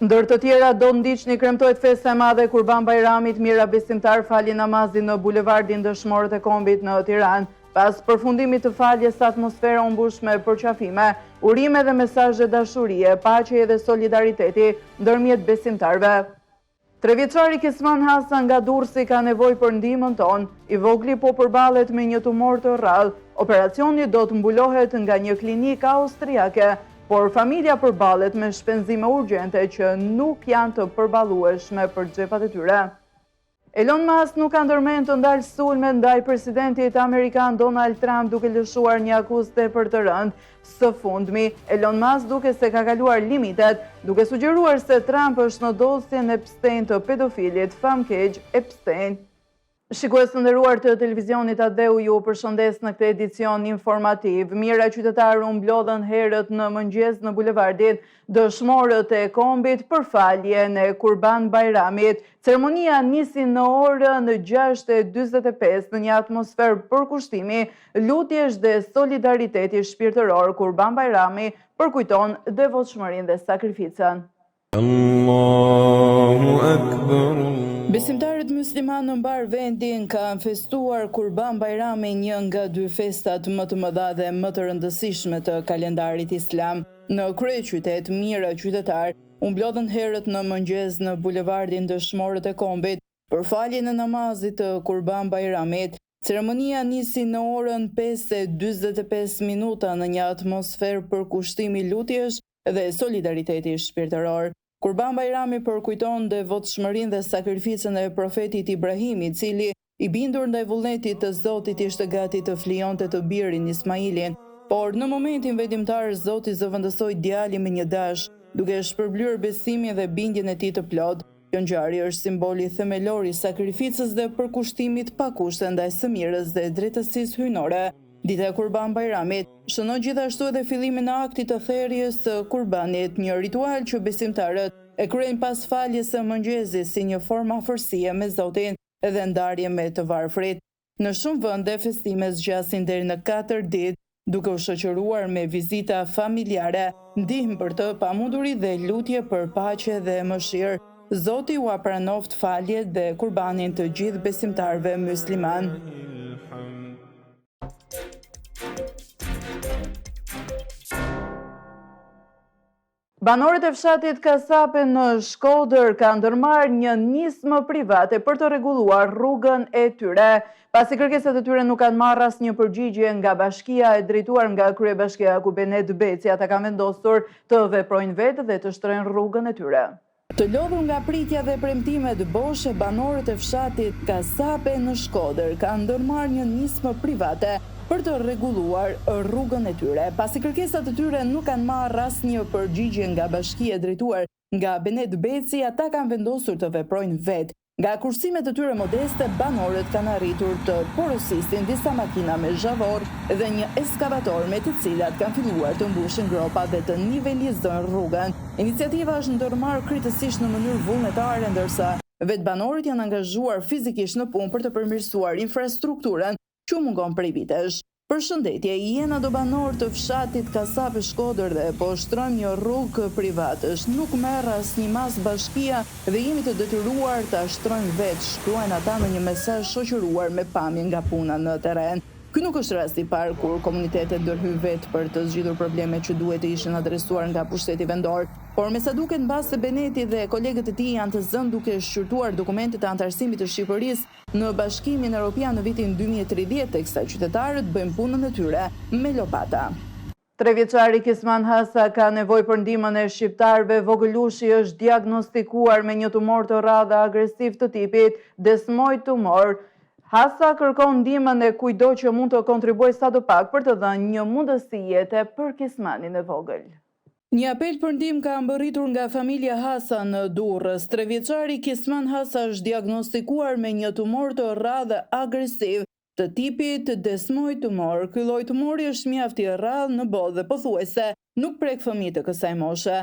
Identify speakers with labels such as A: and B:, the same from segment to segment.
A: Ndër të tjera do ndiqni kremtohet festa e madhe e Kurban Bajramit, mijëra besimtarë falin namazin në bulevardin Dëshmorët e Kombit në Tiranë. Pas përfundimit të faljes, atmosfera u mbush me përqafime, urime dhe mesazhe dashurie, paqeje dhe solidariteti ndërmjet besimtarëve. Trevjeçari Kisman Hasa nga Durrësi ka nevojë për ndihmën tonë. I vogli po përballet me një tumor të rrallë. Operacioni do të mbulohet nga një klinikë austriake, por familja përballet me shpenzime urgjente që nuk janë të përballueshme për xhepat e tyre. Elon Musk nuk ka ndërmend të ndalë sulmet ndaj presidentit amerikan Donald Trump duke lëshuar një akuzë tepër të rëndë. Së fundmi, Elon Musk duket se ka kaluar limitet, duke sugjeruar se Trump është në dosjen Epstein të pedofilit famëkeq Epstein. Shikues të nderuar të televizionit Atdheu ju përshëndes në këtë edicion informativ. Mijëra qytetarë u mblodhën herët në mëngjes në bulevardin Dëshmorët e Kombit për faljen e Kurban Bajramit. Ceremonia nisi në orën 6:45 në një atmosferë përkushtimi, lutjesh dhe solidariteti shpirtëror. Kurban Bajrami përkujton devotshmërinë dhe sakrificën.
B: Allahu Akbar.
A: Besimtarët myslimanë në mbarë vendin kanë festuar Kurban Bajramin, një nga dy festat më të mëdha dhe më të rëndësishme të kalendarit islam. Në kryeqytet, mijëra qytetarë u mblodhën herët në mëngjes në bulevardin Dëshmorët e Kombit për faljen e namazit të Kurban Bajramit. Ceremonia nisi në orën 5:45 minuta në një atmosferë përkushtimi lutjesh dhe solidariteti shpirtëror. Kurban Bajrami përkujton devotshmërinë dhe sakrificën e profetit Ibrahim, i cili, i bindur ndaj vullnetit të Zotit, ishte gati të flijonte të birin Ismailin. Por në momentin vendimtar Zoti zëvendësoi djalin me një dash, duke shpërblyer besimin dhe bindjen e tij të plotë. Kjo ngjarje është simboli themelor i sakrificës dhe përkushtimit pa kushte ndaj së mirës dhe drejtësisë hyjnore. Dita e Kurban Bajramit shënon gjithashtu edhe fillimin e aktit të therjes së kurbanit, një ritual që besimtarët e kryejnë pas faljes së mëngjesit si një formë afërsie me Zotin dhe ndarje me të varfrit. Në shumë vende, festimet zgjasin deri në katër ditë, duke u shoqëruar me vizita familjare, ndihmë për të pamundurit dhe lutje për paqe dhe mëshirë. Zoti ua pranoftë faljet dhe kurbanin të gjithë besimtarëve myslimanë. Banorët e fshatit Kasape në Shkodër kanë ndërmarrë një nismë private për të rregulluar rrugën e tyre. Pasi kërkesat e tyre nuk kanë marrë asnjë përgjigje nga bashkia e drejtuar nga kryebashkiaku Benet Beci, ata kanë vendosur të veprojnë vetë dhe të shtrojnë rrugën e tyre. Të lodhur nga pritja dhe premtimet boshe, banorët e fshatit Kasape në Shkodër kanë ndërmarrë një nismë private për të rregulluar rrugën e tyre. Pasi kërkesat e tyre nuk kanë marrë asnjë përgjigje nga bashkia e drejtuar nga Benet Beci, ata kanë vendosur të veprojnë vetë. Nga kursimet e tyre modeste, banorët kanë arritur të porosisin disa makina me zhavorr dhe një eskavator me të cilat kanë filluar të mbushin gropat dhe të nivelizojnë rrugën. Iniciativa është ndërmarrë krejtësisht në mënyrë vullnetare, ndërsa vetë banorët janë angazhuar fizikisht në punë për të përmirësuar infrastrukturën që u mungon prej vitesh. Përshëndetje, jena do banorë të fshatit Kasape Shkodër dhe po shtrojmë një rrugë privatësh. Nuk merr asnjë masë bashkia dhe jemi të detyruar ta shtrojmë vetë, shkruajnë ata në një mesazh shoqëruar me pamje nga puna në terren. Ky nuk është rasti i parë kur komunitetet ndërhyjnë vetë për të zgjidhur probleme që duhet të ishin adresuar nga pushteti vendor. Por me sa duket mbase Beneti dhe kolegët e tij janë të zënë duke shqyrtuar dokumentet e anëtarësimit të Shqipërisë në Bashkimin Europian në vitin 2030, teksa qytetarët bëjnë punën e tyre me lopata. Trevjeçari Kisman Hasa ka nevojë për ndihmën e shqiptarëve. Vogëlushi është diagnostikuar me një tumor të rrallë dhe agresiv të tipit desmoid tumor. Hasa kërkon ndihmën e kujtdo që mund të kontribuojë sadopak për të dhënë një mundësi jete për Kismanin e vogël. Një apel për ndihmë ka mbërritur nga familja Hasa në Durrës. Trevjeçari Kisman Hasa është diagnostikuar me një tumor të rrallë dhe agresiv të tipit desmoid tumor. Ky lloj tumori është mjaft i rrallë në botë dhe pothuajse nuk prek fëmijë të kësaj moshe.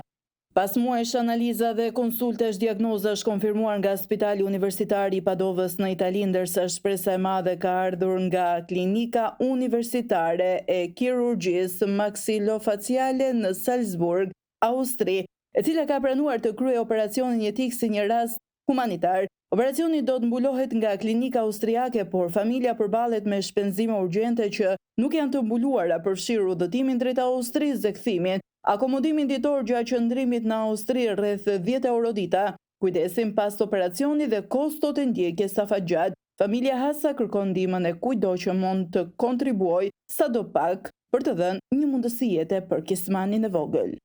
A: Pas muajsh analiza dhe konsultash, diagnoza është konfirmuar nga Spitali Universitar i Padovës në Itali, ndërsa shpresa e madhe ka ardhur nga Klinika Universitare e Kirurgjisë Maksilofaciale në Salzburg, Austri. e cila ka pranuar të kryejë operacionin jetik si një rast humanitar. Operacioni do të mbulohet nga klinika austriake, por familja përballet me shpenzime urgjente që nuk janë të mbuluara, përfshirë udhëtimin drejt Austrisë dhe kthimin, akomodimin ditor gjatë qëndrimit në Austri rreth 10 euro dita, kujdesin pas operacionit dhe kostot e ndjekjes afatgjatë. Familja Hasa kërkon ndihmën e kujtdo që mund të kontribuojë sado pak për të dhënë një mundësi jete për Kismanin e vogël.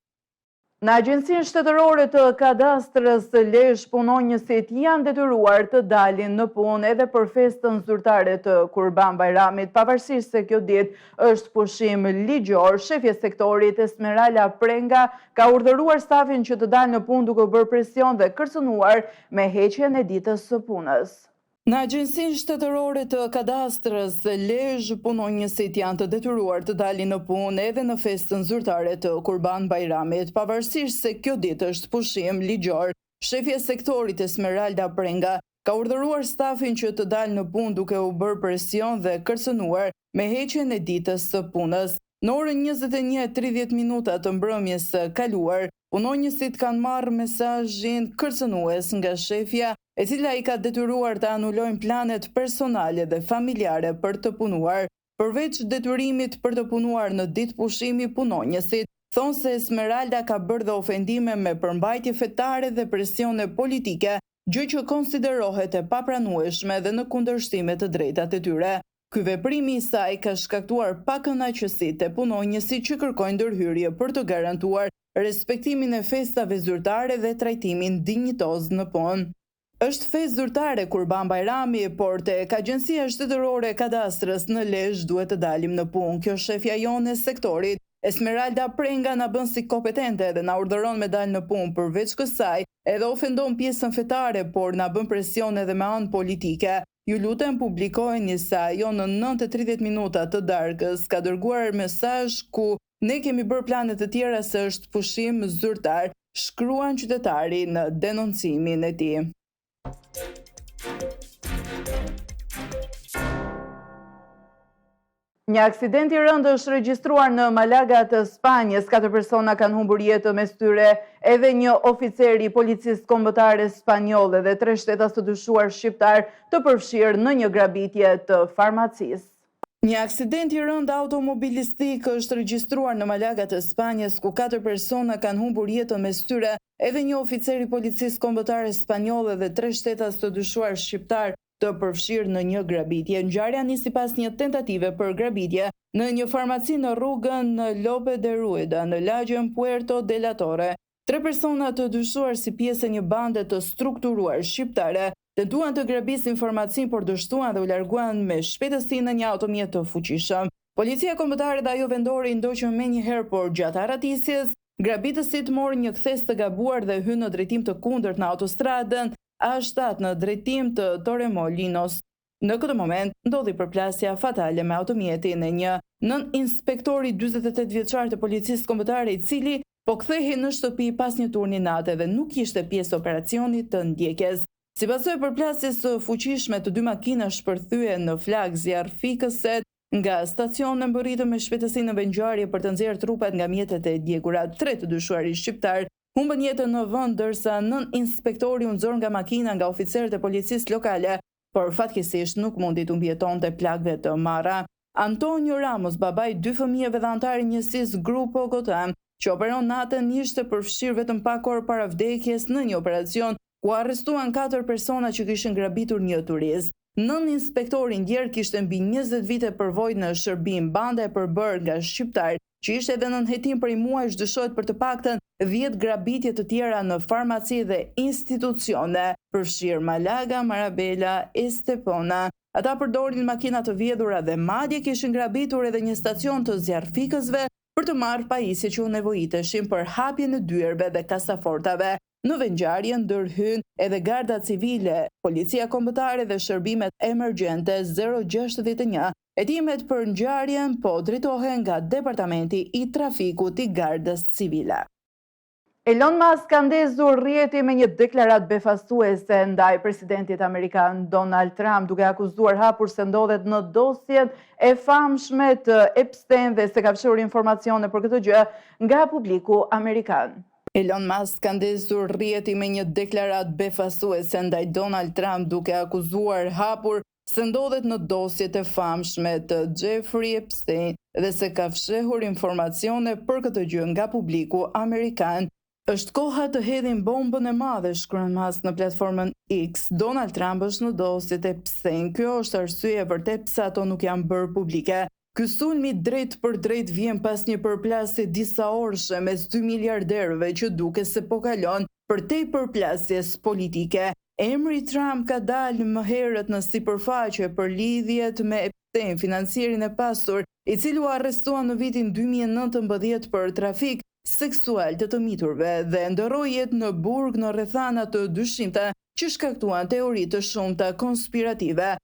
A: Në Agjencinë Shtetërore të Kadastrës Lezhë punonjësit janë detyruar të dalin në punë edhe për festën zyrtare të Kurban Bajramit, pavarësisht se kjo ditë është pushim ligjor. Shefja e sektorit Esmeralda Prenga ka urdhëruar stafin që të dalë në punë duke u bërë presion dhe kërcënuar me heqjen e ditës së punës. Në Agjencinë Shtetërore të Kadastrës Lezhë punonjësit janë të detyruar të dalin në punë edhe në festën zyrtare të Kurban Bajramit, pavarësisht se kjo ditë është pushim ligjor. Shefja e sektorit Esmeralda Prenga ka urdhëruar stafin që të dalë në punë duke u bërë presion dhe kërcënuar me heqjen e ditës së punës. Në orën 21:30 minuta të mbrëmjes së kaluar, punonjësit kanë marrë mesazhin kërcënues nga shefja, e cila i ka detyruar të anulojnë planet personale dhe familjare për të punuar. Përveç detyrimit për të punuar në ditë pushimi, punonjësit thonë se Esmeralda ka bërë dhe ofendime me përmbajtje fetare dhe presione politike, gjë që konsiderohet e papranueshme dhe në kundërshtim me të drejtat e tyre. Ky veprim i saj ka shkaktuar pakënaqësi te punonjësit që kërkojnë ndërhyrje për të garantuar respektimin e festave zyrtare dhe trajtimin dinjitoz në punë. Është festë zyrtare Kurban Bajrami, por tek Agjencia Shtetërore e Kadastrës në Lezhë duhet të dalim në punë. Kjo shefja jonë e sektorit, Esmeralda Prenga na bën si kompetente dhe na urdhëron me dalë në punë. Përveç kësaj, edhe ofendon pjesën fetare, por na bën presion edhe me anë politike. Ju lutem publikojeni se ajo në 9:30 minuta të darkës ka dërguar mesazh ku ne kemi bërë plane të tjera se është pushim zyrtar, shkruan qytetari në denoncimin e tij. Një aksident i rëndë është regjistruar në Malaga të Spanjës. Katër persona kanë humbur jetën mes tyre edhe një oficer i Policisë Kombëtare Spanjolle dhe tre shtetas të dyshuar shqiptarë të përfshirë në një grabitje të farmacisë. Një aksident i rëndë automobilistik është regjistruar në Malaga të Spanjës, ku katër persona kanë humbur jetën mes tyre edhe një oficer i Policisë Kombëtare Spanjolle dhe tre shtetas të dyshuar shqiptarë të përfshirë në një grabitje. Ngjarja nisi pas një tentative për grabitje në një farmaci në rrugën Lope de Rueda, në lagjen Puerto de la Torre. Tre persona të dyshuar si pjesë e një bande të strukturuar shqiptare tentuan të grabisin farmacinë, por dështuan dhe u larguan me shpejtësi në një automjet të fuqishëm. Policia kombëtare dhe ajo vendore i ndoqën menjëherë, por gjatë arratisjes, grabitësit morën një kthesë të gabuar dhe hynë në drejtim të kundërt në autostradën A7 në drejtim të Torremolinos. Në këtë moment ndodhi përplasja fatale me automjetin e një nëninspektori 48 vjeçar të Policisë Kombëtare i cili po kthehej në shtëpi pas një turni nate dhe nuk ishte pjesë e operacionit të ndjekjes. Si pasojë e përplasjes së fuqishme të dy makina shpërthyen në flakë zjarrfikëset nga stacione mbërritën me shpejtësi në vendngjarje për të nxjerrë trupat nga mjetet e djegura. Tre të dyshuarit shqiptarë humbën jetën në vend, ndërsa nëninspektori u nxor nga makina nga oficerët e policisë lokale, por fatkeqësisht nuk mundi t'u mbijetonte plagëve të marra. Antonio Ramos, babai i dy fëmijëve dhe anëtar i njësisë Grupo Gotham, që operon natën, ishte përfshirë vetëm pak orë para vdekjes në një operacion ku arrestuan katër persona që kishin grabitur një turist. Nëninspektori i ndjerë kishte mbi 20 vite përvojë në shërbim, banda e përbërë nga shqiptarë, që ishte edhe nën hetim prej muajsh dyshohet për të paktën 10 grabitje të tjera në farmaci dhe institucione, përfshirë Malaga, Marbella, Estepona. Ata përdorin makina të vjedhura dhe madje kishin grabitur edhe një stacion të zjarrfikësve për të marrë pajisje që u nevojiteshin për hapjen e dyerve dhe kasafortave. Në vendngjarje ndërhyn edhe Garda Civile, Policia Kombëtare dhe Shërbimet Emergjente 061. Hetimet për ngjarjen po drejtohen nga Departamenti i Trafikut i Gardës Civile. Elon Musk ka ndezur rrjetin me një deklaratë befasuese ndaj presidentit amerikan Donald Trump, duke akuzuar hapur se ndodhet në dosjen e famshme të Epstein dhe se ka fshehur informacione për këtë gjë nga publiku amerikan. Elon Musk ka ndezur rrjetin me një deklaratë befasuese ndaj Donald Trump duke akuzuar hapur se ndodhet në dosjet e famshme të Jeffrey Epstein dhe se ka fshehur informacione për këtë gjë nga publiku amerikan. Është koha të hedhim bombën e madhe, shkruan Musk në platformën X. Donald Trump është në dosjet e Epstein. Kjo është arsyeja e vërtetë pse ato nuk janë bërë publike. Ky sulm i drejtpërdrejtë vjen pas një përplasje disaorëshe mes dy miliarderëve që duket se po kalon përtej përplasjes politike. Emri i Trump ka dalë më herët në sipërfaqe për lidhjet me Epstein, financierin e pasur, i cili u arrestua në vitin 2019 për trafik seksual të të miturve dhe ndërroi jetë në burg në rrethana të dyshimta që shkaktuan teori të shumta konspirative.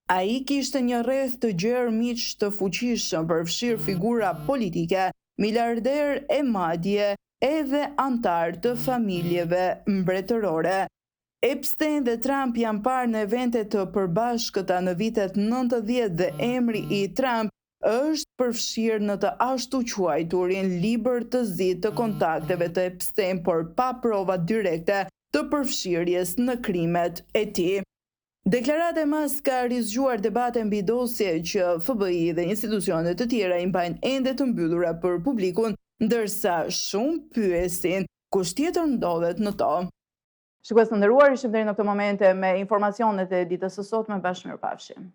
A: Ai kishte një rreth të gjerë miqsh të fuqishëm, përfshirë figura politike, miliarderë e madje edhe anëtarë të familjeve mbretërore. Epstein dhe Trump janë parë në evente të përbashkëta në vitet 90 dhe emri i Trump është përfshirë në të ashtuquajturin libër të zi të kontakteve të Epstein, por pa prova direkte të përfshirjes në krimet e tij. Deklarata e Musk ka rizgjuar debate mbi dosje që FBI dhe institucione të tjera i mbajnë ende të mbyllura për publikun, ndërsa shumë pyesin kush tjetër ndodhet në to. Shikues të nderuar, ishim deri në këtë momente me informacionet e ditës së sotme, bashkë mirupafshim.